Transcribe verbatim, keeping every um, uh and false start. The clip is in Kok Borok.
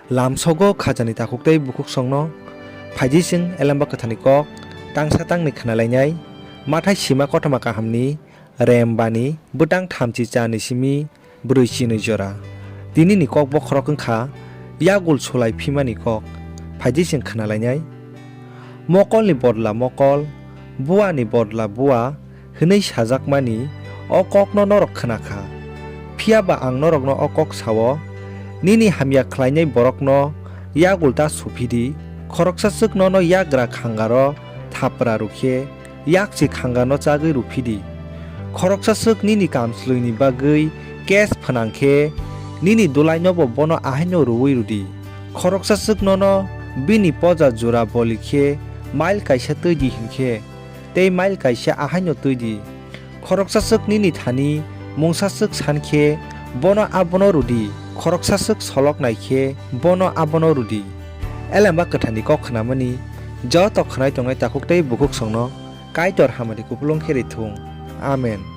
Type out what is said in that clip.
Lamsogo khajani takhuk tei bukhuksongno phaidi chwng Elemba Kwtharni kok tangsa tangni khna lainai. Mathai sima kothoma kahamni rem bani bwtang thamchi cha ni simi brwi chinwi jora. Tinini kok bokhorok wngkha yagul sulai phimani kok. Phaidi chwng khna lainai. Mokolni bodla mokol, buani bodla bua hwnwi sajakmani o kokno norok khna kha. Phiya ba ang norokno o kok sa-o, nini hamya khlainai borokno yagul ta suphi di, khoroksa swk nono yagra khangaro thapra rw khe, yakchi khangarno chagwi rw phi di. Khoroksa swk nini kamchlwini bagwi kes phnang khe, nini dulainobo bono ahaino rwui rw di. Khoroksa swk nono bini poja jora boli khe mail kaisa twi di hwn khe, tei mail kaisa ahaino twi di. Khoroksa swk nini thani mungsa swk san khe, bono abono rw di, khoroksa swk solok nai khe, bono abono rw di. Elemba Kwtharni kok khnamani joto khwnai tongnai takhuk tei bukhuksongno Kaitor hamari kupulung khe rithung. Amen.